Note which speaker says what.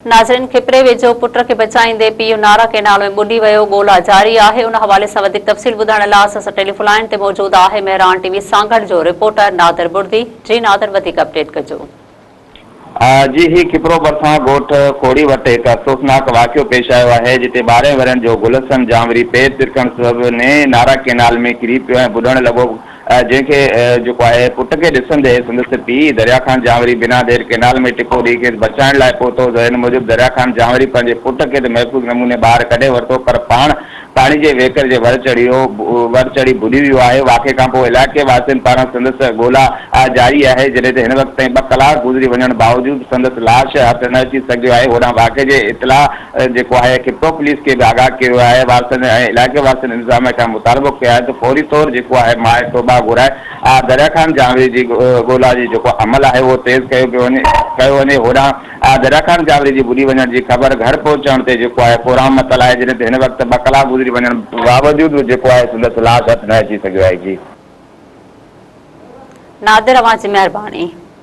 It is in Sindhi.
Speaker 1: ناظرين کپري ويجهو پٽ کي بچائيندي پيء نارا ڪئنال ۾ ٻڏي ويو، ڳولا جاري آهي، ان حوالي سان وڌيڪ تفصيل ٻڌائڻ لاء اسان سان ٽيليفون لائين تي موجود آهي مهراڻ ٽي وي سانگهڙ جو رپورٽر نادر بڙدي، جي نادر وڌيڪ اپڊيٽ ڪجو.
Speaker 2: جي هي کپرو ڀرسان ڳوٺ کوڙي وٽ هڪ افسوسناڪ واقعو پيش آيو آهي جتي 12 ورهين جو گل حسن جانوري پير ترڪڻ سبب نئين نارا ڪئنال ۾ ڪري پيو ۽ ٻڏڻ لڳو جنهن کي جيڪو آهي پٽ کي ڏسندي سندس پيء دريا خان جانوري بنا دير ڪئنال ۾ ٽپو ڏئي کيس بچائڻ لاء پهتو. ذريعن موجب دريا خان جانوري پنهنجي پٽ کي ته محفوظ نموني ٻاهر ڪڍي ورتو پر پاڻ پاڻي جي وهڪري جي ور چڙهي ور چڙهي ٻڏي ويو آهي. واقعي کانپوء علائقي واسين پاران سندس ڳولا جاري آهي جڏهن ته هن وقت تائين ٻه ڪلاڪ گذري وڃڻ باوجود سندس لاش هٿ نه اچي سگهيو آهي. هوڏانهن واقعي جي اطلاع جيڪو آهي کپرو پوليس کي به آگاهه ڪيو ويو آهي، وارثن ۽ علائقي واسين انتظاميا کان مطالبو ڪيو آهي ته فوري طور جيڪو آهي ماهر ٽوٻا گهرائي دريا خان جانوري جي ڳولا جي جيڪو عمل آهي اهو تيز ڪيو پيو وڃي ڪيو وڃي هوڏانهن دريا خان جانوري جي ٻڏي وڃڻ جي خبر گهر پهچڻ تي جيڪو آهي ڪورام متل آهي جڏهن ته هن وقت ٻه ڪلاڪ گذري وڃڻ باوجود به جيڪو آهي سندس لاش هٿ نه اچي سگهيو آهي جي.
Speaker 1: نادر اوهان جي مهرباني.